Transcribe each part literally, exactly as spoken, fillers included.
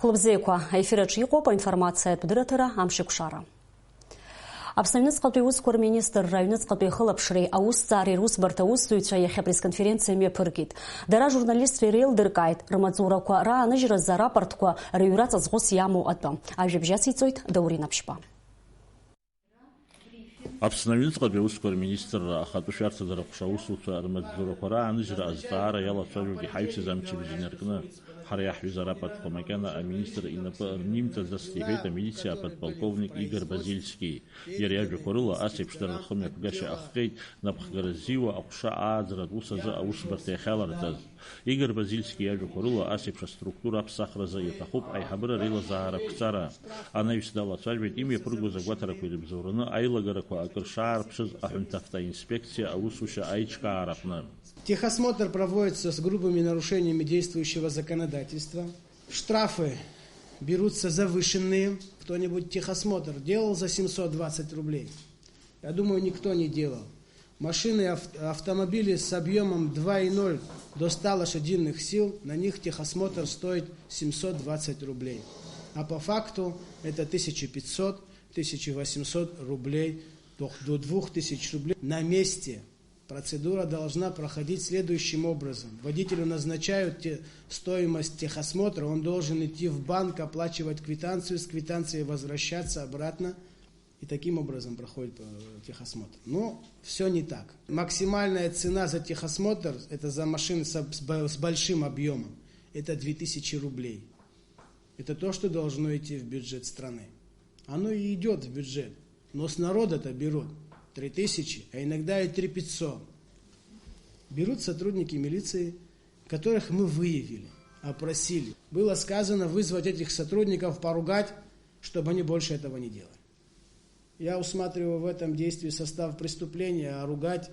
Хәылбзиақәа, аефир аҿы иҟоуп аинформациатә дырраҭара Амшеикәшара. Аԥсны аҩныҵҟатәи аусқәа рминистрра аҩныҵҟатәи ахылаԥшреи аусҭҵаареи русбарҭа аусзуҩцәа иахьа апресс-конференциа мҩаԥыргеит. Дара ажурналистцәа иреилдыркааит рмаҵзурақәа рааныжьразы арапортқәа рыҩра ҵаҵӷәыс иамоу атәы. Ажәабжь ациҵоит Даурен Аԥшьба. Аԥсны аҩныҵҟатәи аусқәа рминистрра ахатәы шәарҭадара ҟәша аусуцәа рмаҵзурақәа рааныжьра азҵаара иалацәажәоит иҳаҩсыз амчыбжь инаркны. Ҳара иаҳҩыз арапортқәа макьана аминистр инапы рнимҵаӡацт, иҳәеит амилициа аподполковник Игор Базильски. Иара иажәақәа рыла, ас еиԥш дара рхымҩаԥгашьа ахҟьеит, напхгара ззиуа аҟәша ааӡаратә ус азы аусбарҭа иахьаларҵаз. Игор Базильски иажәақәа рыла, ас еиԥш аструктура аԥсахразы иаҭахуп аиҳабыра реилазаара ақәҵара. Анаҩс далацәажәеит имҩаԥыргоз агәаҭарақәа ирыбзоураны аилагарақәа акыр шаарԥшыз аҳәынҭавтоинспекциа аусушьа аиҿкаараҟны. Техосмотр проводится с грубыми нарушениями действующего законодательства. Штрафы берутся завышенные. Кто-нибудь техосмотр делал за семьсот двадцать рублей? Я думаю, никто не делал. Машины, ав-, автомобили с объемом два и ноль до ста лошадиных сил, на них техосмотр стоит семьсот двадцать рублей. А по факту это тысяча пятьсот, тысяча восемьсот рублей, до, до двух тысяч рублей на месте. Процедура должна проходить следующим образом. Водителю назначают те-, стоимость техосмотра, он должен идти в банк, оплачивать квитанцию, с квитанцией возвращаться обратно. И таким образом проходит, э, техосмотр. Но всё не так. Максимальная цена за техосмотр, это за машины с об-, с бо-, с большим объёмом, это две тысячи рублей. Это то, что должно идти в бюджет страны. Оно и идёт в бюджет. Но с народа-то берут три тысячи, а иногда и три пятьсот. Берут сотрудники милиции, которых мы выявили, опросили. Было сказано вызвать этих сотрудников, поругать, чтобы они больше этого не делали. Я усматриваю в этом действии состав преступления, а ругать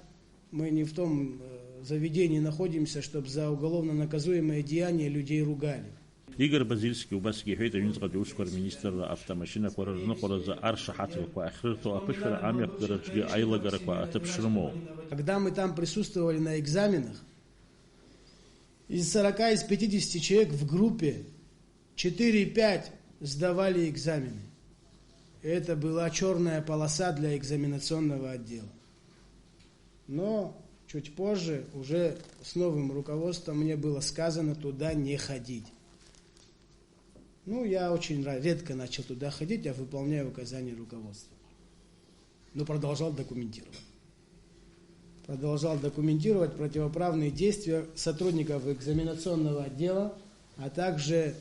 мы не в том, э, заведении находимся, чтоб за уголовно наказуемые деяния людей ругали. Игор Базильски убасгьы иҳәеит, аҩныҵҟатәи аусқәа рминистрра автомашьынақәа рырныҟәаразы аршаҳаҭгақәа ахьрырҭо аԥышәара амҩаԥгараҿгьы аилагарақәа аҭыԥ шрымоу. Когда мы там присутствовали на экзаменах, из сорока, из пятидесяти человек в группе четыре-пять сдавали экзамены. Это была чёрная полоса для экзаменационного отдела. Но чуть позже, уже с новым руководством, мне было сказано туда не ходить. Ну, я очень ра-, редко начал туда ходить, я выполняю указания руководства. Но продолжал документировать. Продолжал документировать противоправные действия сотрудников экзаменационного отдела, а также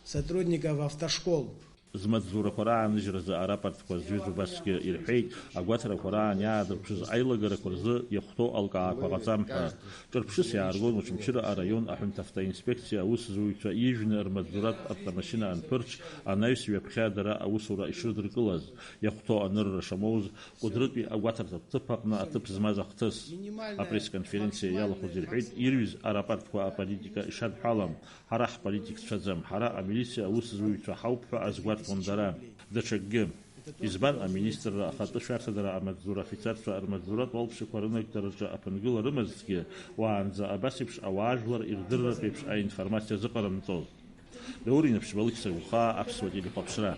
сотрудников автошкол. Змаҵзурақәа рааныжьразы арапортқәа зҩыз убасгьы ирҳәеит, агәаҭарақәа раан иаадырԥшыз аилагарақәа рзы иахәҭоу алкаақәа ҟаҵам ҳәа. Ҿырԥшыс иааргон Очамчыра араион аҳәынҭавтоинспекциа аусзуҩцәа ижәны рмаҵзуратә автомашьына анԥырҽ, анаҩс ҩаԥхьа дара аусура ишрыдыркылаз. Иахәҭоу анырра шамоуз, Кәыдрытәи агәаҭарҭатә ҭыԥ аҟны аҭыԥ змаз ахҭыс. Апресс-конференциа иалахәыз ирҳәеит, ирҩыз арапортқәа аполитика ишадҳәалам. Ҳара ҳполитикцәаӡам, ҳара амилициа аусзуҩцәа ҳауп ҳәа азгәарҭон дара. Даҽакгьы. Избан аминистрра ахатәы шәарҭадара амаҵзура афицарцәа рмаҵзуратә уалԥшьақәа рынагӡараҿы аԥынгыла рымазҭгьы, уаанӡа абас еиԥш ауаажәлар ирдырратә еиԥш аинформациа зыҟарымҵоз? Даур Инаԥшьба, Алықьса Гәхаа, Аԥсуа телехәаԥшра.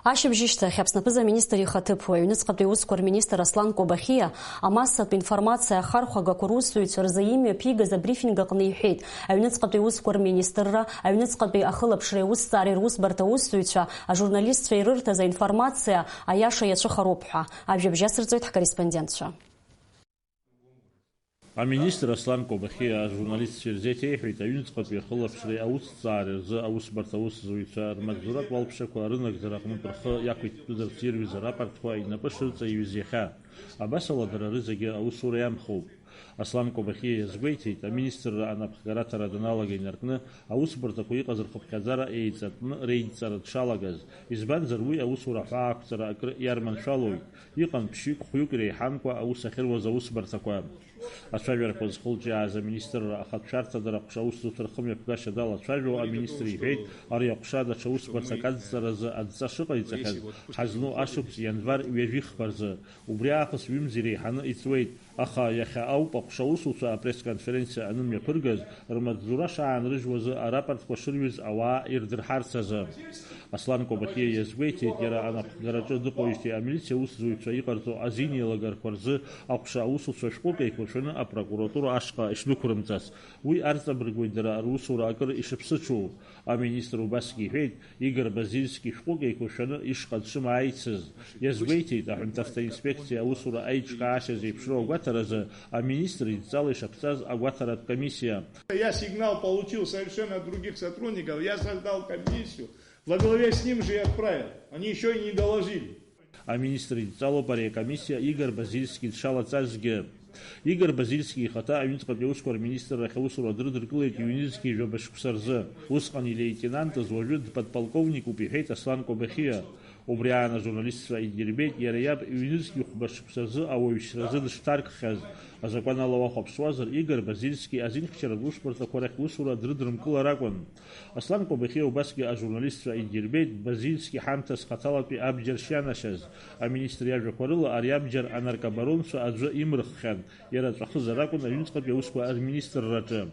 Ашьыбжьышьҭахь Аԥсны аԥыза-министр ихаҭыԥуаҩ, аҩныҵҟатәи аусқәа рминистр Аслан Кобахиа амассатә информациа ахархәагақәа русзуҩцәа рзы имҩаԥигаз абрифинг аҟны иҳәеит, аҩныҵҟатәи аусқәа рминистрра, аҩныҵҟатәи ахылаԥшреи аусҭҵаареи русбарҭа аусзуҩцәа ажурналистцәа ирырҭаз аинформациа аиаша иацәыхароуп ҳәа. Ажәабжь асырҵоит ҳкорреспондентцәа. Аминистр Аслан Кобахиа ажурналистцәа ирзеиҭеиҳәеит, аҩныҵҟатәи ахылаԥшреи аусҭҵаареи рзы аусбарҭа аусзуҩцәа рмаҵзуратә уалԥшьақәа рынагӡара аҟнытә рхы иақәиҭтәызарц ирҩыз арапортқәа инапы шырҵаиҩыз иахьа. Абасала, дара рызегьы аусура иамхоуп. Аслан Кобахиа иазгәеиҭеит, аминистрра анапхгараҭара даналага инаркны, аусбарҭақәа иҟаз рхыԥхьаӡара еиҵатәны реидҵара дшалагаз, избанзар, уи аусура аҳәаақәҵара акыр иарманшәалоит. Иҟан ԥшьҩык-хәҩык иреиҳамкәа аус ахьыруаз аусбарҭақәа. Ацәажәарақәа зхылҿиааз аминистрра ахатә шәарҭадара аҟәша аусзуҩцәа рхымҩаԥгашьа далацәажәо аминистр иҳәеит, ари аҟәша даҽа усбарҭак адҵаразы адҵа шыҟаиҵахьаз ҳазну ашықәс ианвар ҩажәихԥа рзы. Убри аахыс ҩымз иреиҳаны иҵуеит, аха иахьа ауп Аҟәша аусуцәа апресс-конференциа анымҩаԥыргаз, рмаҵзура шаанрыжьуазы арапортқәа шырҩыз ауаа ирдырҳарц азы. Аслан Кобахьиа иазгәеиҭеит, иара анапхгараҿы дыҟоижьҭеи амилициа аусзуҩцәа иҟарҵо азин еилагарақәа рзы аҟәша аусуцәа шәҟәык еиқәыршәаны апрокуратура ашҟа ишдәықәрымҵарц. Уи арҵабыргуеит дара русура акыр ишыԥсыҽу. Аминистр убасгьы иҳәеит, Игор Базильски шәҟәык еиқәыршәаны ишҟа дшымааицыз. Иазгәеиҭеит, аҳәынҭавтоинспекциа аусура аиҿкаашьа зеиԥшроу агәаҭаразы аминистр идҵала ишаԥҵаз агәаҭаратә комиссиа. Я сигнал получил совершенно от других сотрудников, я создал комиссию, во главе с ним же и отправил. Они еще и не доложили. Аминистр идҵалоуп ари акомиссиа Игор Базильски дшалаҵазгьы. Игор Базильски ихаҭа аҩныҵҟатәи аусқәа рминистррахь аусура дрыдыркылеит ҩнызқьи жәаба шықәса рзы. Усҟан илеитенантыз, уажәы дподполковникуп, иҳәеит Аслан Кобахьиа. Убри аан ажурналистцәа идирбеит иара иаб ҩнызқьи хәба шықәса рзы ауаҩшьразы дышҭаркхьаз. Азакәан ала уахәаԥшуазар, Игор Базильски азинхьчаратә усбарҭақәа рахь усура дрыдрымкылар акәын. Аслан Кобахьиа убасгьы ажурналистцәа идирбеит Базильски ҳамҭас хаҭалатәи абџьар шианашьаз. Аминистр иажәақәа рыла, ари абџьар анаркобаронцәа аӡәы имырххьан, иара ҵәахызар акәын аҩныҵҟатәи аусқәа рминистрраҿы.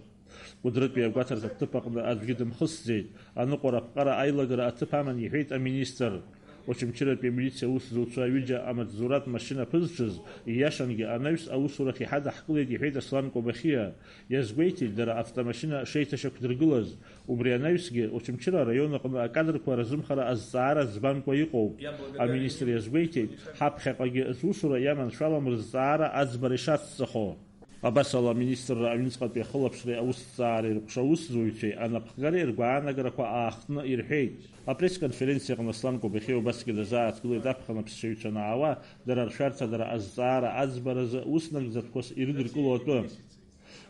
Кәыдрытәи агәаҭарҭа ҭыԥ аҟны аӡәгьы дымхысӡеит. Аныҟәара аԥҟара аилагара аҭыԥ аман, иҳәеит аминистр. Очамчыратәи амилициа аусзуҩцәа ҩыџьа амаҵзуратә машьына ԥызҽыз, ииашангьы анаҩс аусурахь иҳадаҳкылеит, иҳәеит Аслан Кобахьиа. Иазгәеиҭеит, дара автомашьына шеиҭашьақәдыргылаз. Убри анаҩсгьы, Очамчыра араион аҟны акадрқәа разымхара азҵаара ӡбамкәа иҟоуп. Аминистр иазгәеиҭеит, ҳаԥхьаҟагьы зусура иаманшәалам рызҵаара аӡбара ишацҵахо. Абас ала, аминистрра аҩныҵҟатәи ахылаԥшреи аусҭҵаареи рҟәша аусзуҩцәеи анапхгареи ргәаанагарақәа аахтны ирҳәеит. Апресс-конференциаҟны Аслан Кобахьиа убасгьы дазааҭгылеит аԥхын аԥсшьаҩцәа анаауа, дара ршәарҭадара азҵаара аӡбаразы ус нагӡатәқәас ирыдыркыло атәы.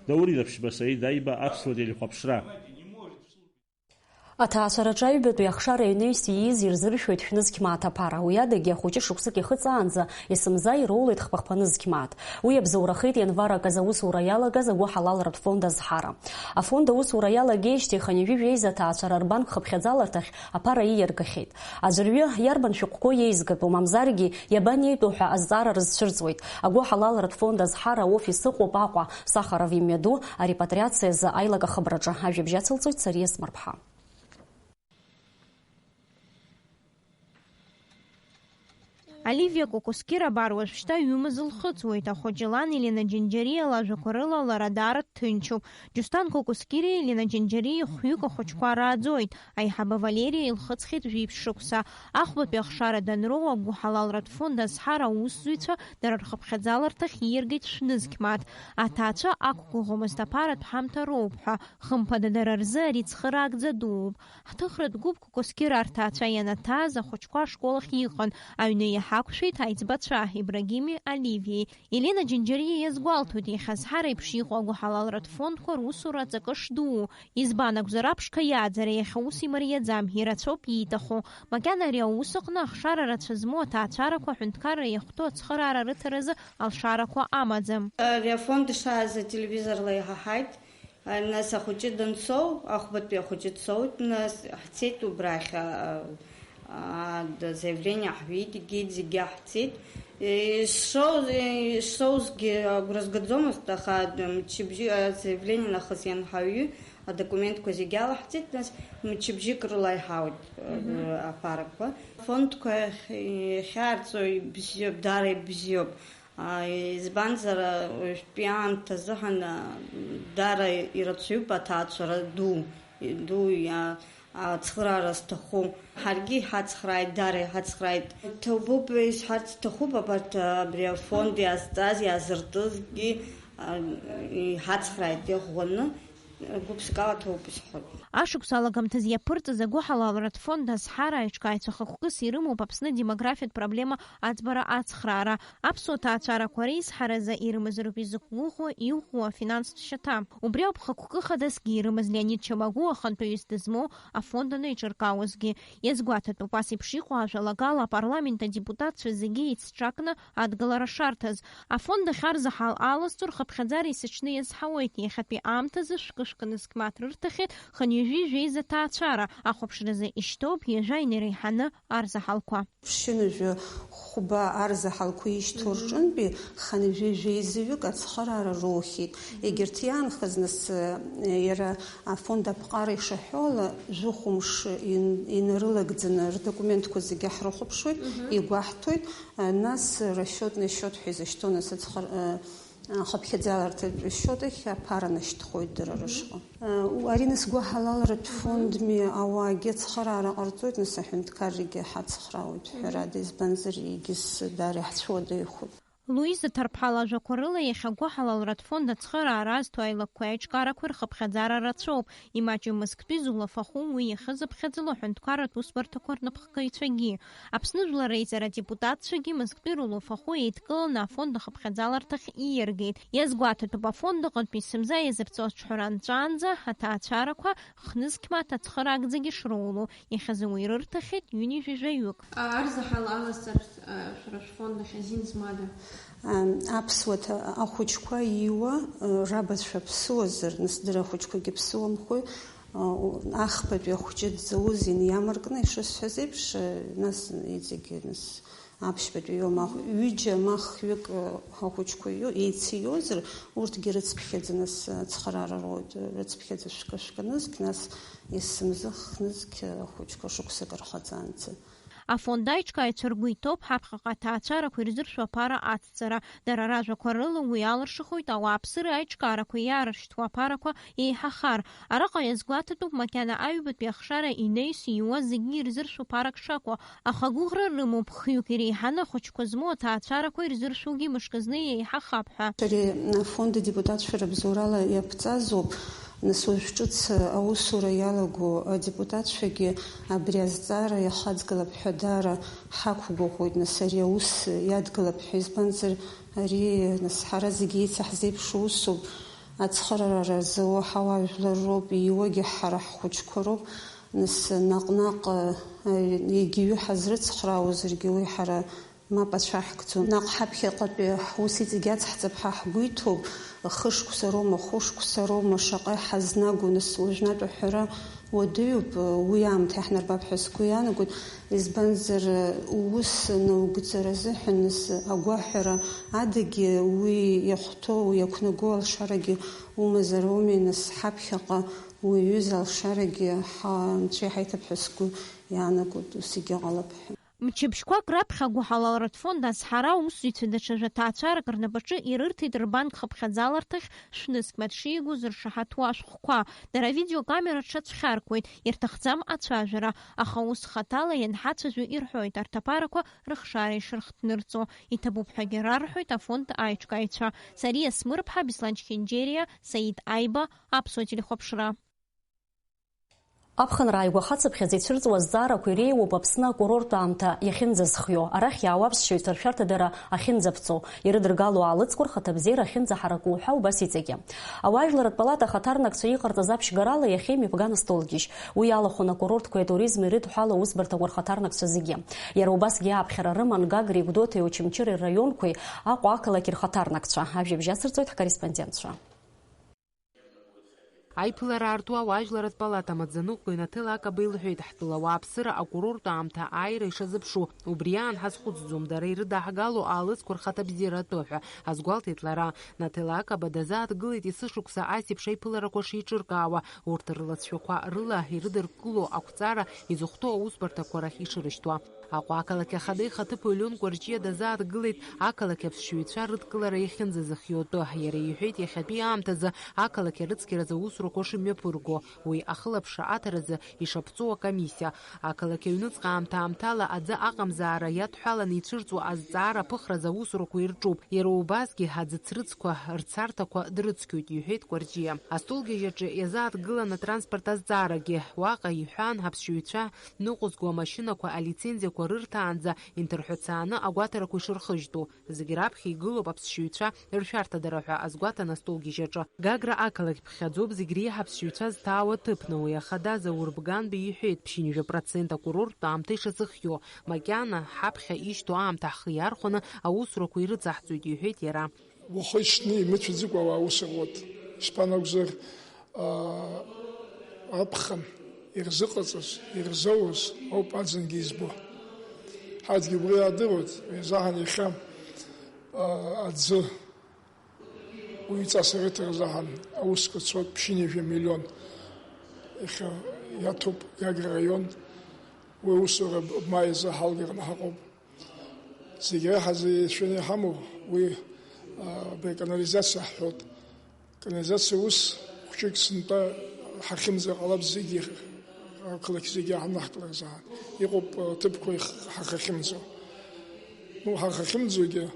Даур Инаԥшьба, Саид Аиба, Аԥсуа телехәаԥшра. Аҭаацәараҿы аҩбатәи ахшара ианаҩс ииз ирзыршәоит шәнызқь мааҭ аԥара. Уи адагьы ахәыҷы шықәсык иахыҵаанӡа есымза ироулеит хԥа-хԥа нызқь мааҭ. Уи иабзоурахеит ианвар аказы аусура иалагаз агәыҳалалратә фонд азҳара. Афонд аусура иалагеижьҭеи хынҩажәи жәеиза аҭаацәара рбанк хыԥхьаӡаларҭахь аԥара ииаргахьеит. Аӡәырҩы иарбан шәҟәқәоу иеизгатәу, мамзаргьы иабанеитәу ҳәа азҵаара рызцәырҵуеит. Агәыҳалалратә фонд азҳара аофис ыҟоуп Аҟәа, Сахаров имҩаду арепатриациазы аилак ахыбраҿы. Ажәабжь ацылҵоит Сариа Смырԥҳа. Оливиа Кокоскира абар уажәшьҭа ҩымыз лхыҵуеит. Ахәыҷы лан Елена Џьанџьариа лажәақәа рыла лара даара дҭынчуп. Џьусҭан Кокоскиреи Елена Џьанџьариеи хәҩык ахәыҷқәа рааӡоит. Аиҳабы Валериа илхыҵхьеит жәиԥшь шықәса. Ахәбатәи ахшара данроуа, агәыҳалалратә фонд азҳара аусзуҩцәа дара рхыԥхьаӡаларҭахь ииаргеит шәнызқь мааҭ. Аҭаацәа ақәгәыӷуамызт аԥаратә ҳамҭа роуп ҳәа. Хымԥада, дара рзы ари цхыраагӡа дууп. Ҳҭыхратә гәыԥ Кокоскира арҭаацәа ианаҭааз ахәыҷқәа ашкол ахь иҟан, аҩны иаҳақәшәеит аиҵбацәа Ибрагими Оливиеи. Елена Џьанџьариа иазгәалҭоит, иахьа азҳара еиԥш иҟоу агәыҳалалратә фондқәа русура аҵакы шдуу. Избан акәзар, аԥшқа иааӡара иахьа ус имариаӡам, ирацәоуп ииҭаху. Макьана ари аус аҟны ахшара рацәа змоу аҭаацәарақәа аҳәынҭқарра иахәҭоу ацхыраара рыҭаразы алшарақәа амаӡам. Ари афонд ишааз ателевизорла иҳаҳаит. Нас ахәыҷы данцоу, ахәбатәи ахәыҷы дцоит, нас ҳцеит убрахь, а, а, д-, заявление ҳҩит, егьит зегьы ҳцеит. Ишсоу-, ишсоузгьы агәра згаӡомызт, аха, д-, мчыбжьы, а, заявление нахыс ианҳаҩы, адокументқәа зегьы алаҳҵеит, нас мчыбжьык рыла иҳауеит, э, Мгм. Аԥарақәа. Афондқәа иахь-, иахьаарҵо ибзиоуп, даара ибзиоуп. А, избанзар, уажәтәи аамҭа азыҳәан, а, даара ирацәаҩуп аҭаацәара ду, ду иа-, ацхыраара зҭаху. Ҳаргьы иҳацхрааит, даара иҳацхрааит. Ҭабуп исҳәарц сҭахуп, абарҭ, а, абри афонд иазҵаз, иаазыртызгьы, а, иҳацхрааит иӷәӷәаны. Гәыԥсыкала ҭоуп исҳәоит. Ашықәс алагамҭазы иаԥырҵыз агәыҳалалратә фонд азҳара аиҿкааҩцәа хықәкыс ирымоуп Аԥсны адемографиатә проблема аӡбара ацхраара. Аԥсуа ҭаацәарақәа реизҳаразы ирымазароуп изықәгәыӷуа, иӷәӷәоу афинанстә шьаҭа. Убри ауп хықәкы хадасгьы ирымаз Леонид Чамагәуа ахантәаҩыс дызмоу афонд анеиҿыркаауазгьы. Иазгәаҭатәуп, ас еиԥш иҟоу ажәалагала апарламент адепутатцәа зегьы еицҿакны адгылара шарҭаз. Афонд ахьарзаҳал алазҵо рхыԥхьаӡара есыҽны иазҳауеит, иахьатәи аамҭазы шәкы Кнызқь мааҭ рырҭахьеит хынҩажәи жәеиза ҭаацәара, ахәаԥшразы ишьҭоуп ҩажәа инареиҳаны арзаҳалқәа. Ԥшьынҩажәи хәба арзаҳалқәа ишьҭоу рҿынтәи хынҩажәи жәеизаҩык ацхыраара роухьеит. Егьырҭ иаанхаз нас, э, иара афонд аԥҟара ишаҳәо ала, жәохәымш ин-, инарылагӡаны рдокументқәа зегьы ҳрыхәаԥшуеит, игәаҳҭоит, э, нас расчетный счет ҳәа изышьҭоу нас ацхыр-, э, Ахыԥхьаӡаларҭатә счет ахь аԥара нашьҭхоит дара рышҟа. Ари нас гәаҳалалратә фондми ауаагьы ацхыраара ҟарҵоит, нас аҳәынҭқаррагьы ҳацхраауеит ҳәарада, избанзар, егьыс даара иаҳцәуадаҩхоит. Луиза Ҭарԥҳа лажәақәа рыла, иахьа агәаҳалалратә фонд ацхыраара азҭо аилакқәеи аиҿкаарақәеи рхыԥхьаӡара рацәоуп. Имаҷым мызктәи зулафахәы уи иахьызыԥхьаӡало аҳәынҭқарратә усбарҭақәа рнапхгаҩцәагьы. Аԥсны Жәлар Реизара адепутатцәагьы мызктәи рулафахәы еидкыланы афонд ахыԥхьаӡаларҭахь ииаргеит. Иазгәаҭатәуп, афонд аҟынтәи есымза иазыԥҵәо аҿҳәара анҵәаанӡа аҭаацәарақәа хнызқь мааҭ ацхыраагӡагьы шроуло, иахьазы уи рырҭахьеит ҩынҩажәи жәаҩык. Арзаҳал аласҵар, а, шәара шәфонд ахь азин змада? Ам, аԥсуа ҭа-, ахәыҷқәа ииуа, э, рабацәа ԥсуазар, нас дара ахәыҷқәагьы ԥсуамхои, а, у-, ахԥатәи ахәҷы дзауз иниамаркны, ишысҳәаз еиԥш, э, нас иҵегьы, нас, аԥшьбатәи иоума, ҩыџьа ма хҩык, э, ахәыҷқәа ио-, еициозар, урҭгьы рыцԥхьаӡа нас, э, ацхыраара роуеит, рыцԥхьаӡа шәкы-, шәкы нызқь, нас есымза хнызқь, э, ахәыҷқәа шықәсык рхаҵаанӡа. Афонд аиҿкааҩцәа ргәы иҭоуп ҳаԥхьаҟа аҭаацәарақәа ирзыршәо аԥара ацҵара. Дара ражәақәа рыла, уи алыршахоит ауааԥсыра аиҿкаарақәа иаарышьҭуа аԥарақәа еиҳахар. Араҟа иазгәаҭатәуп, макьана аҩбатәи ахшара инеис ииуа зегьы ирзыршәо ԥарак шакәу, аха агәыӷра рымоуп, хҩык иреиҳаны ахәыҷқәа змоу аҭаацәарақәа ирзыршәугьы мышкызны еиҳахап ҳәа. Ари афонд адепутатцәа рыбзоурала иаԥҵазоуп, нас уажә ҿыц аусура иалаго адепутатцәагьы абри азҵаара иахаҵгылап ҳәа даара ҳақәгәыӷуеит, нас ари аус иадгылап ҳәа, избанзар, ари, нас, ҳара зегьы еицаҳзеиԥшу усуп. Ацхыраара зауа ҳауаажәлар роуп, ииуагьы ҳара ҳхәыҷқәа роуп, нас наҟ-наҟ, э, егьаҩы ҳазрыцхраауазаргьы уи ҳара мап ацәаҳкӡом. Наҟ ҳаԥхьаҟатәи ҳус иҵегь ацҳҵап ҳәа ҳгәы иҭоуп, хышықәса роума, хәышықәса роума, шаҟа иҳазнагоу, нас уажәнатә аҳәара уадаҩуп, уи аамҭа иаҳнарбап ҳәа сгәы иаанагоит, избанзар, уус наугӡара азыҳәан, нас агәаҳәара адагьы уи иахәҭоу, иақәнаго алшарагьы умазар ауми, нас ҳаԥхьаҟа уи аҩыза алшарагьы ҳанцәа иҳаиҭап ҳәа сгәы иаанагоит, ус егьыҟалап ҳәа. Мчыбжьқәак раԥхьа агәыҳалалратә фонд азҳара аусзуҩцәа даҽа жәа-ҭаацәарак рнапаҿы ирырҭеит рбанк хыԥхьаӡаларҭахь шәнызқь мааҭ шииго зыршаҳаҭу ашәҟәқәа. Дара авидеокамера рҽацәхьаркуеит, ирҭахӡам ацәажәара, аха ус хаҭала ианҳацәажәо ирҳәоит арҭ аԥарақәа рыхшара ишырхҭнырҵо. Иҭабуп ҳәагьы рарҳәоит афонд аиҿкааҩцәа. Сариа Смырԥҳа, Беслан Чхинџьериа, Саид Аиба, Аԥсуа телехәаԥшра. Аԥхынра ааигәа ахацыԥхьаӡа ицәырҵуа азҵаарақәа иреиуоуп Аԥсны акурорттә аамҭа иахьынӡазхиоу, арахь иаауа аԥсшьаҩцәа ршәарҭадара ахьынӡаԥҵоу, ирыдыргало аалыҵқәа рхаҭабзиара ахьынӡаҳараку уҳәа убас иҵегьы. Ауаажәларратә палата ахаҭарнакцәа иҟарҵаз аԥшьгарала иахьа имҩаԥган астолгьежь. Уи иалахәын акурортқәеи атуризми рыдҳәала аусбарҭақәа рхаҭарнакцәа зегьы. Иара убасгьы аԥхьара рыман Гагреи Гәдоуҭеи Очамчыреи рраионқәеи Аҟәа ақалақь рхаҭарнакцәа. Ажәабжь ацырҵоит ҳкорреспондентцәа. Аиԥылара аарту ауаажәларратә палата амаӡаныҟәгаҩ Наҭела Акаба илҳәеит, ҳтәыла ауааԥсыра акурорттә аамҭа ааира ишазыԥшу, убри аан ҳазхәыцӡом, дара ирыдаҳгало аалыҵқәа рхаҭабзиара атәы ҳәа, азгәалҭеит лара. Наҭела Акаба дазааҭгылеит есышықәса ас еиԥш аиԥыларақәа шеиҿыркаауа, урҭ рлацәақәа рыла ирыдыркыло ақәҵара изыхәҭоу аусбарҭақәа рахь ишырышьҭуа. Аҟәа ақалақь ахада ихаҭыԥуаҩ Леон Кәарҷиа дазааҭгылеит ақалақь аԥсшьаҩцәа рыдкылара иахьынӡазыхиоу атәы. Иара иҳәеит, иахьатәи аамҭазы ақалақь арыцқьаразы аусурақәа шымҩаԥырго, уи ахылаԥшра аҭаразы ишаԥҵоу акомиссиа. Ақалақь аҩныҵҟа аамҭа-аамҭала аӡы аҟамзаара иадҳәаланы ицәырҵуа азҵаара аԥыхразы аусурақәа ирҿуп. Иара убасгьы аӡыцрыҵқәа рцарҭақәа дрыцқьоит, иҳәеит Кәарҷиа. Астолгьежь аҿы иазааҭгылан атранспорт азҵаарагьы. Уаҟа иҳәан, аԥсшьаҩцәа ныҟәызго амашьынақәа алицензиақәа рырҭаанӡа инҭырҳәацааны агәаҭарақәа ишырхыжьтәу. Зегь раԥхьа игылоуп аԥсшьаҩцәа ршәарҭадара ҳәа азгәаҭан астолгьежь аҿы. Гагра ақалақь ԥхьаӡоуп зегь реиҳа аԥсшьаҩцәа зҭаауа аҭыԥны. Уи ахада Заур Бганба иҳәеит, ԥшьынҩажәа процент акурорттә аамҭа ишазыхиоу. Макьана ҳаԥхьа ишьҭоу аамҭа ҳхы иархәаны аусурақәа ирыҵаҳҵоит, иҳәеит иара. Уахи-ҽни имыцәаӡакәа ауаа аус руеит. Шԥанакәзар, аа, аԥхын ирзыҟаҵаз, ирзоуз ауп аӡынгьы избо. Ҳарҭгьы убри иаадыруеит, уи азаҳан иахьа, аа, аӡы уаҩҵас ирыҭара азаҳан аусқәа цоит ԥшьынҩажәа миллион. Иахьа иаҭәуп Гагра араион, уи аусура б-, маи азы ҳалгараны ҳаҟоуп. Зегь реиҳа зеицәаны иҳамоу уи, а, абри аканализациа ҳҳәоит. Канализациа ус хәҷык сынтәа ҳахьымӡар ҟалап зегьы, ақалақь зегьы ҳанаҳкылар азы. Иҟоуп, а, ҭыԥқәа их-, ҳахахьымӡо. Ну, ҳахахьымӡогьы, а,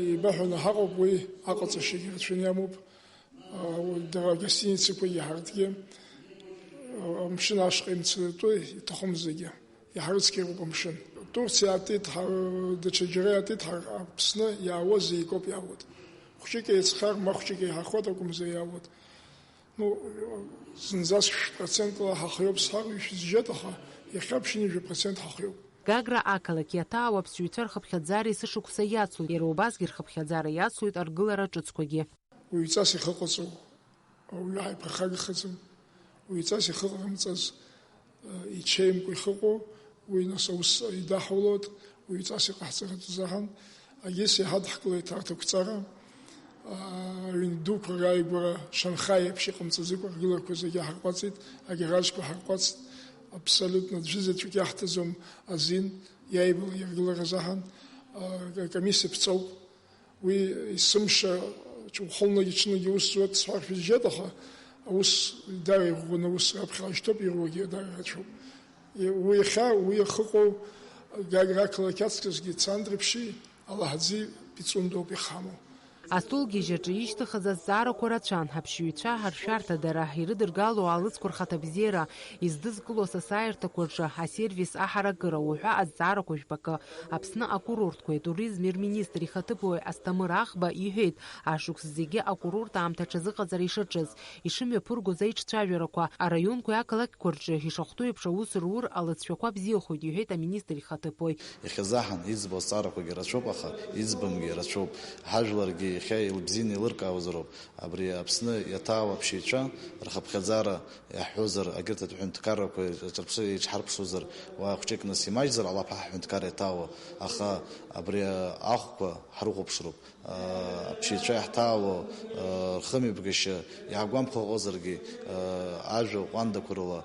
еибаҳәаны ҳаҟоуп, уи аҟаҵашьагьы рацәаны иамоуп. А, уи дара агостиницақәа иаҳартгьы, а, амшын ашҟа имцаратәы иҭахым зегьы. Иҳарыцқьароуп амшын. Турциа аатит, ҳа-, даҽаџьара иаатит, ҳа-, Аԥсны иаауа зегь акоуп иаауеит. Хәҷык еиҵхар, ма хәҷык еиҳахоит акәымзар иаауеит. Ну, зынӡаск шә-, процентла ҳахиоуп сҳәар, ишәызжьеит, аха иахьа ԥшьынҩажәа процент ҳахиоуп. Гагра ақалақь иаҭаау аԥсҩцәа рхыԥхьаӡара есышықәса иацлоит, иара убасгьы рхыԥхьаӡара иацлоит аргылара ҿыцқәагьы. Уаҩҵас ихы ҟаҵоу ауаҩы ааиԥырхагахаӡам. Уаҩҵас ихы ҟамҵаз, э, ичеимкәа ихыҟоу, уи нас аус идаҳулоит, уаҩҵас иҟаҳҵаратәы азыҳәан. Агьыс иҳадҳкылеит арҭ ақәҵара, аа, аҩн дуқәа рааигәара Шанхаи еиԥш иҟамҵаӡакәа аргыларақәа зегьы ҳарҟәаҵит, агаражқәа ҳарҟәаҵт, абсолютно аӡәызаҵәык иаҳҭаӡом азин, иааибала иаргылара азыҳәан, аа, акомиссиа ԥҵәоуп. Уи есымша ухылнагьы ҽынгьы ус зуеит сҳәар шәызжьеит, аха аус дара иӷәӷәаны аус раԥхьа ишьҭоуп, ируагьы дара рацәоуп. Уи иахьа, уи ахыҟоу Гагра ақалақь аҵкысгьы Цандрыԥшьи Алаҳӡи Пицундоуп ихамоу. Астолгьежь аҿы ишьҭыхыз азҵаарақәа рацәан, аԥсшьаҩцәа аршәарҭадара, ирыдыргало аалыҵқәа рхаҭабзиара, издызкыло асасааирҭақәа рҿы асервис аҳаракыра уҳәа азҵаарақәа жәпакы. Аԥсны акурортқәеи атуризми рминистр ихаҭыԥуаҩ Асҭамыр Аӷба иҳәеит, ашықәс зегьы акурорт аамҭа аҽазыҟаҵара ишаҿыз, ишымҩаԥыргоз аиҿцәажәарақәа, араионқәеи ақалақьқәа рҿы ишахәҭоу еиԥш аус рур алыҵшәақәа бзиахоит, иҳәеит аминистр ихаҭыԥуаҩ. Иахьазаҳан иӡбо азҵаарақәагьы рацәоуп, аха иӡбамгьы рацәоуп. Ҳажәларгьы иахьа илыбзианы еилыркаауазароуп. Абри Аԥсны иаҭаау аԥсшьаҩцәа рхыԥхьаӡара иаҳҳәозар, агьырҭ аҳәынҭқаррақәа рҿарԥшы-, еиҿҳарԥшуазар, уа хәҷык нас имаҷзар ҟалап ҳа ҳҳәынҭқарра иаҭаауа, аха абри ахәқәа ҳрыхәаԥшроуп. Аԥсшьаҩцәа иаҳҭаауа рхымҩаԥгашьа иаҳгәамԥхо ыҟазаргьы, ажәа ҟәандақәа рыла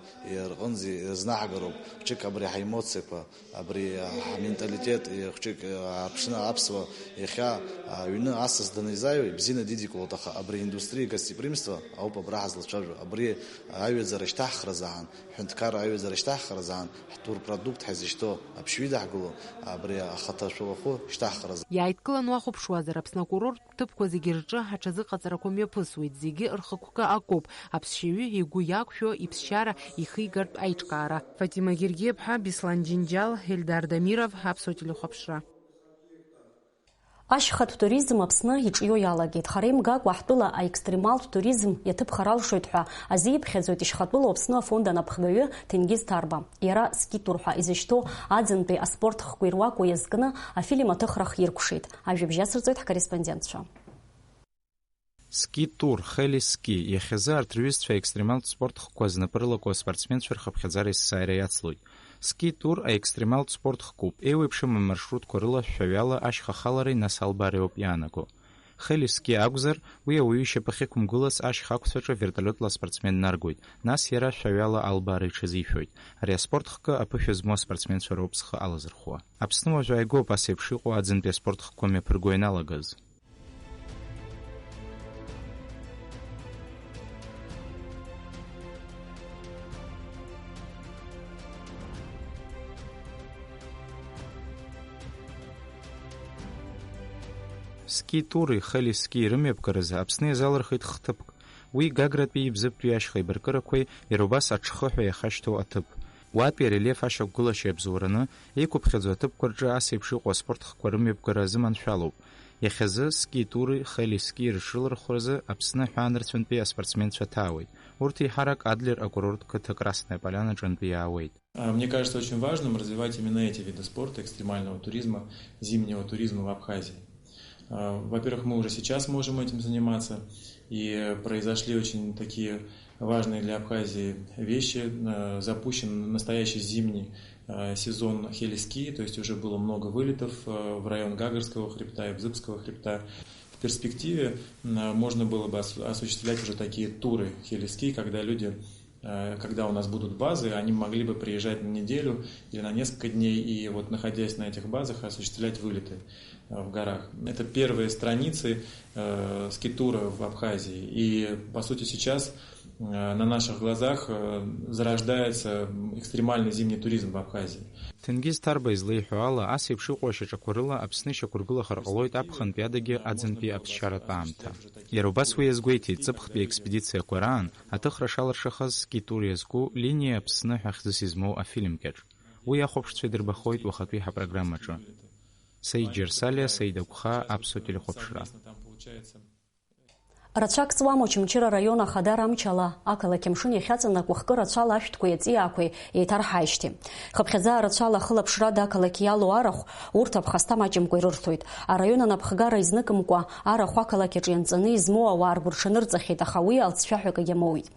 рҟынӡа ирызнаҳгароуп. Хәҷык абри ҳаемоциақәа, абри ҳменталитет, хәҷык ааԥшны аԥсуа иахьа аҩны асас данизааиуа ибзианы дидикылоит, аха абри индустриа гостеприимство ауп абра ҳазлацәажәо. Абри аҩаӡара шьҭаҳхра азаҳан, ҳҳәынҭқарра аҩаӡара шьҭаҳхра азаҳан, ҳтурпродукт ҳазышьҭоу аԥшьҩы идаҳгыло, абри ахаҭа шәылахәы шьҭаҳхра азы. Иааидкылан уахәаԥшуазар, Аԥсны акурорттә ҭыԥқәа зегьы рҿы аҽазыҟаҵарақәа мҩаԥысуеит, зегьы рхықәкы акоуп, аԥсшьаҩы игәы иақәшәо иԥсшьара ихигартә аиҿкаара. Фатима Гергиаԥҳа, Беслан Џьынџьал, Ельдар Дамиров, Аԥсуа телехәаԥшра. Ашьхатә туризм Аԥсны иҿио иалагеит. Хара имгакәа, ҳтәыла аекстремалтә туризм иаҭыԥхар алшоит ҳәа азиԥхьаӡоит ишьхатәылоу Аԥсны афонд анапхгаҩы Ҭенгиз Ҭарба. Иара ски-тур ҳәа изышьҭоу аӡынтәи аспорт хкқәа ируаку иазкны афильм аҭыхра хиркәшеит. Ажәабжь ацырҵоит ҳкорреспондентцәа. Ски-тур, хели-ски, иахьазы арҭ рҩызцәа аекстремалтә спорт хкқәа знапы рылаку аспортсменцәа рхыԥхьаӡара есааира иацлоит. Ски-тур аекстремалтә спорт хкуп, еиуеиԥшым амаршрутқәа рыла шәаҩала ашьха ахалареи нас албаареи ауп иаанаго. Хели-ски акәзар, уи ауаҩы ишьапы ахьықәымгылац ашьха ақәцәаҿы вертолиотла аспортсмен днаргоит, нас иара шәаҩала албаара иҽазишәоит. Ари аспорт хкы аԥышәа змоу аспортсменцәа роуп зхы алазырхәуа. Аԥсны уажә ааигәоуп ас еиԥш иҟоу аӡынтәи аспорт хкқәа мҩаԥырго ианалагаз. Ски-тури хели-ски рымҩаԥгаразы Аԥсны иазалырхит хҭыԥк. Уи Гагратәи Бзыԥтәи ашьха еибаркырақәеи иара убас аҽхыҳәа иахашьҭоу аҭыԥ. Уатәи арельеф ашьақәгылашьа иабзоураны, еиқәыԥхьаӡоу аҭыԥқәа рҿы ас еиԥш иҟоу аспорт хкқәа рымҩаԥгара азыманшәалоуп. Иахьазы ски-тури хели-ски рыҽрылархәразы Аԥсны аҳәаанырцәынтәи аспортсменцәа ҭаауеит. Урҭ еиҳарак Адлер акурорт қыҭа Красная Полянаҿынтәи иаауеит. А, мне кажется очень важным развивать именно эти виды спорта, экстремального туризма, зимнего туризма в Абхазии. А, во-первых, мы уже сейчас можем этим заниматься. И произошли очень такие важные для Абхазии вещи. Э, Запущен настоящий зимний э, сезон хелиски, то есть уже было много вылетов э, в район Гагарского хребта и Бзыбского хребта. В перспективе э, можно было бы осу- осуществлять уже такие туры хелиски, когда люди, э, когда у нас будут базы, они могли бы приезжать на неделю или на несколько дней и вот находясь на этих базах осуществлять вылеты э, в горах. Это первые страницы э, скитура в Абхазии. И, по сути, сейчас э, на наших глазах э, зарождается экстремальный зимний туризм в Абхазии. Ҭенгиз Ҭарба излеиҳәо ала, ас еиԥш иҟоу ашьаҿақәа рыла Аԥсны ишьақәыргылахар ҟалоит аԥхынтәи адагьы аӡынтәи аԥсшьаратә аамҭа. Иара убас уи иазгәеиҭеит, ҵыԥхтәи аекспедициақәа раан аҭыхра шалыршахаз скитуриа зку Линиа Аԥсны ҳәа хьӡыс измоу афильм кьаҿ. Уи ахәаԥшцәа идырбахоит уахатәи ҳапрограммаҿы. Саид Џьарсалиа, Саид Агәхаа, Аԥсуа телехәаԥшра. Рацәак ҵуам Очамчыра араион ахадара амчала ақалақь амшын иахьаҵанакуа хкы рацәала ашәҭқәеи аҵиаақәеи еиҭарҳааижьҭеи. Хыԥхьаӡа рацәала ахылаԥшрада ақалақь иалоу арахә, урҭ аԥхасҭа маҷымкәа ирырҭоит. Араион анапхгара изныкымкәа арахә ақалақь аҿы ианҵаны измоу ауаа ргәырҽанырҵахьеит, аха уи алҵшәа ҳәа акгьы амоуит.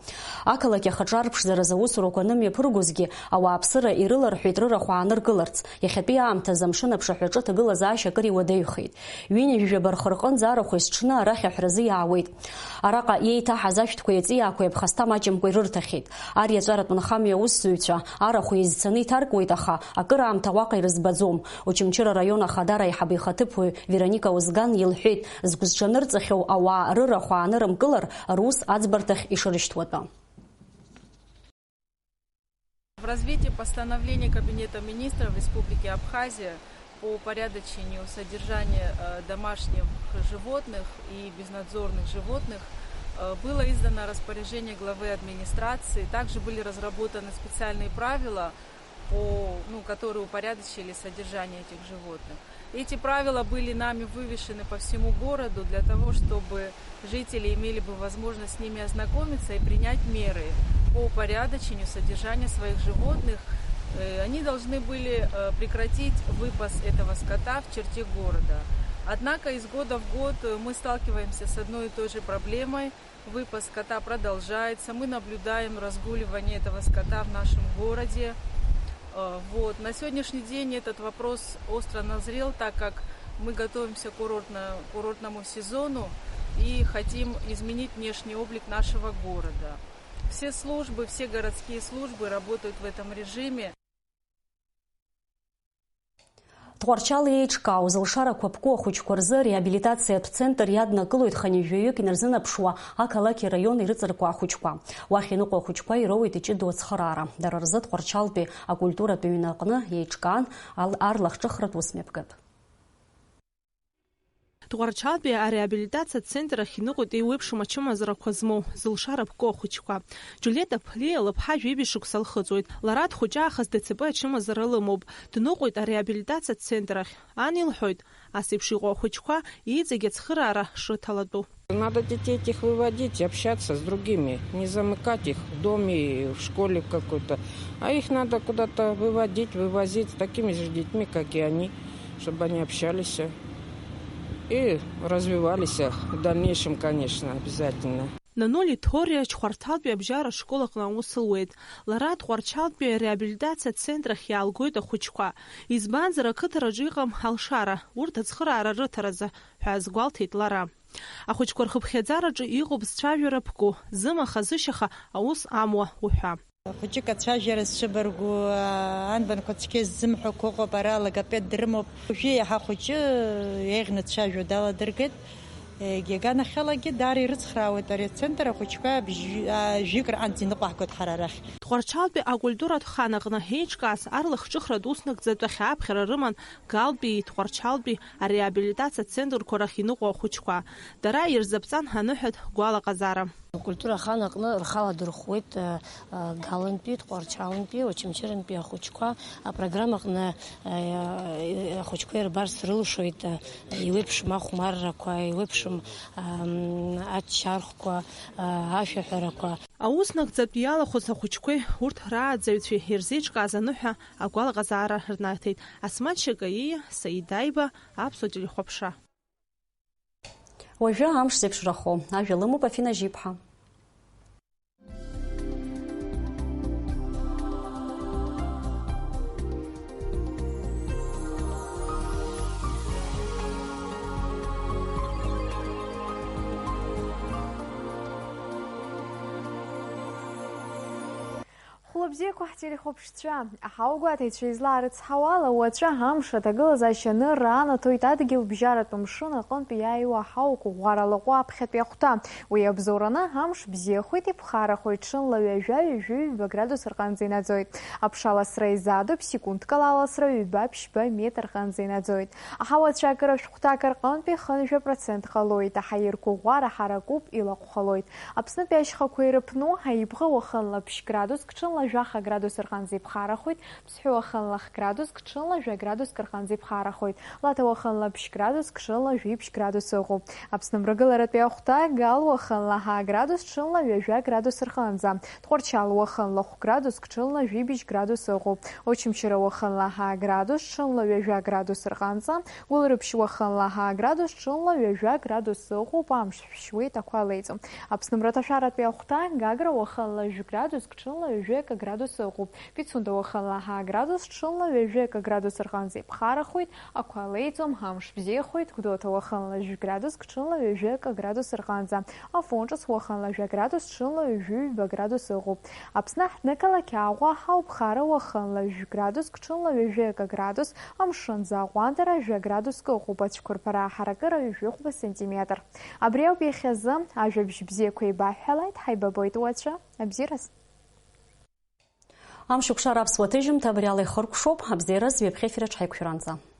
Ақалақь ахаҿы арԥшӡаразы аусурақәа анымҩаԥыргозгьы, ауааԥсыра ирыларҳәеит рырахә ааныркыларц. Иахьатәи аамҭазы амшын аԥшаҳәаҿы аҭагылазаашьа акыр иуадаҩхеит. Ҩынҩажәаба рхы рҟынӡа арахә есҽны арахь аҳәразы иаауеит. Араҟа иеиҭаҳаз ашәҭқәеи аҵиаақәеи аԥхасҭа маҷымкәа ирырҭахьеит. Ар иаҵәаратә нхамҩа аусзуҩцәа арахә еизцаны иҭаркуеит, аха акыраамҭа уаҟа ирызбаӡом. Очамчыра араион ахадара аиҳабы ихаҭыԥуаҩ Вероника Озган илҳәеит, згәызҽанырҵахьоу ауаа рырахә аанырымкылар, рус аӡбарҭахь ишырышьҭуа атәы. В развитии постановления Кабинета министров Республики Абхазия по упорядочению содержания э, домашних животных и безнадзорных животных э, было издано распоряжение главы администрации. Также были разработаны специальные правила, по, ну, которые упорядочили содержание этих животных. Эти правила были нами вывешены по всему городу для того, чтобы жители имели бы возможность с ними ознакомиться и принять меры по упорядочению содержания своих животных. Э, Они должны были э, прекратить выпас этого скота в черте города. Однако из года в год э, мы сталкиваемся с одной и той же проблемой. Выпас скота продолжается. Мы наблюдаем разгуливание этого скота в нашем городе. Э, Вот. На сегодняшний день этот вопрос остро назрел, так как мы готовимся к курортно- курортному сезону и хотим изменить внешний облик нашего города. Все службы, все городские службы работают в этом режиме. Тҟәарчал еиҿкаау зылшарақәа ԥку ахәыҷқәа рзы реабилитациатә центр иаднакылоит хынҩажәаҩык инарзынаԥшуа ақалақь араион ирыҵаркуа ахәыҷқәа. Уахь иныҟәо ахәыҷқәа ироуеит иҷыдоу ацхыраара. Дара рзы Тҟәарчалтәи акультуратә ҩны аҟны еиҿкаан ал- арлахҿыхратә ус мҩаԥгатә. Тҟәарчалтәи ареабилитациатә центр ахь иныҟәоит еиуеиԥшым ачымазарақәа змоу зылшара ԥку ахәыҷқәа. Џьулиета Ԥлиа лыԥҳа жәибжь шықәса лхыҵуеит. Лара дхәыҷаахыс ДЦП ачымазара лымоуп. Дныҟәоит ареабилитациатә центр ахь. Ан илҳәоит, ас еиԥш иҟоу ахәыҷқәа иҵегь ацхыраара шрыҭалатәу. Надо детей этих выводить, общаться с другими, не замыкать их в доме, в школе какой-то. А их надо куда-то выводить, вывозить с такими же детьми, как и они, чтобы они общались и развивались в дальнейшем, конечно, обязательно. Нанули Ҭориа Чхәарҭалтәи абжьаратә школ аҟны аус луеит. Лара Тҟәарчалтәи ареабилитациатә центр ахь иаалгоит ахәыҷқәа. Избанзар, ақыҭараҿы иҟам алшара, урҭ ацхыраара рыҭаразы, ҳәа азгәалҭеит лара. Ахәыҷқәа рхыԥхьаӡараҿы иҟоуп зцәажәара ԥку, зымаха-зышьаха аус амуа уҳәа. Хәыҷык ацәажәара зцәыбаргәу, анбанқәа цқьа ззымҳәақәо ыҟоуп, ара логопед дрымоуп. Уажәы иаҳа хәыҷы еиӷьны дцәажәо даладыргеит. Егьи аганахьалагьы даара ирыцхраауеит ари ацентр, ахәыҷқәа бжь-, а, жәҩык рҟынӡа иныҟәаҳгоит ҳара арахь. Тҟәарчалтәи акультуратә хан аҟны еиҿкааз арлахҿыхратә уснагӡатәы ахь ааԥхьара рыман Галтәии Тҟәарчалтәи ареабилитациа центрқәа рахь иныҟәо ахәыҷқәа. Дара ирзаԥҵан аныҳәатә гәалаҟазаара. Акультура ахан аҟны рхала дырхәуеит, э, э, Галантәи, Тҟәарчалнтәи, Очамчырантәи ахәыҷқәа. Апрограмма аҟны, э, э, ахәыҷқәа ирбарц рылшоит, э, еиуеиԥшым ахәмаррақәа, еиуеиԥшым, ам, аччархәқәа, э, ашәаҳәарақәа. Аус нагӡатә иалахәыз ахәыҷқәеи урҭ рааӡаҩцәеи ирзеиҿкааз аныҳәа агәалаҟазаара рнаҭеит Асмаҭ Шьакаииа, Саид Аиба, Аԥсуа телехәаԥшра. Уажәы амш зеиԥшрахо ажәа лымоуп Афина Жьиԥҳа. Хәлабзиақәа ҳтелехәаԥшцәа, аҳауагәаҭаҩцәа излаарыцҳауала, уаҵәы амш аҭагылазаашьа анырра анаҭоит адгьылбжьаратә мшын аҟынтә иааиуа аҳауақәа ӷәӷәара лаҟәы аԥхьатәи ахәҭа. Уи абзоураны амш бзиахоит, иԥхарахоит, ҽынла ҩажәа, ҩажәи ҩба градус рҟынӡа инаӡоит. Аԥша ласра изаатуп, секундк ала аласра ҩба, ԥшьба метр рҟынӡа инаӡоит. Аҳауа ацәаакыра шәҟәҭак рҟынтәи хынҩажәа процент ҟалоит, аҳаирқәа ӷәӷәара ҳаракуп, илаҟәхалоит. Аԥснытәи ашьхақәа ирыԥну, аибӷа уахынла ԥшь градуск, ҽынла жәаха градус рҟынӡа иԥхарахоит, Ԥсҳәы уахынла х градуск, ҽынла жәа градуск рҟынӡа иԥхарахоит, Лаҭа уахынла ԥшь градуск, ҽынла жәиԥшь градус ыҟоуп. Аԥсны мрагыларатәи ахәҭа, Гал уахынла ҳа градус, ҽынла ҩажәа градус рҟынӡа, Тҟәарчал уахынла хә градуск, ҽынла жәибжь градус ыҟоуп. Очамчыра уахынла ҳа градус, ҽынла ҩажәа градус рҟынӡа, Гәылрыԥшь уахынла ҳа градус, ҽынла ҩажәа градус ыҟоуп, амш шәшьуеит, ақәа леиҵом. Аԥсны мраҭашәаратәи ахәҭа, Гагра уахынла жәа градуск, ҽынла ҩажәа градус ыҟоуп. Пицунда уахынла ҳа градус, ҽынла ҩажәа градус рҟынӡа иԥхарахоит, ақәа леиҵом, амш бзиахоит. Гәдоуҭа уахынла жәа градуск, ҽынла ҩажәа градус рҟынӡа, Афон ҿыц уахынла жәа градус, ҽынла ҩажәи ҩба градус ыҟоуп. Аԥсны аҳҭнықалақь Аҟәа ҳауп, хара уахынла жәа градуск, ҽынла ҩажәи акы градус, амшын аӡы аҟәандара жәа градуск ыҟоуп, ацәқәырԥара аҳаракыра ҩажәи хәба сантиметр. Абри ауп иахьазы, ажәабжь бзиақәа еибаҳҳәалааит, ҳаибабоит уаҵәы, абзиараз. Амш укшара аԥсуа ҭыжьымҭа абри ала ихыркәшоуп, абзиараз ҩаԥхьа ефир аҿы ҳаиқәшәаранӡа.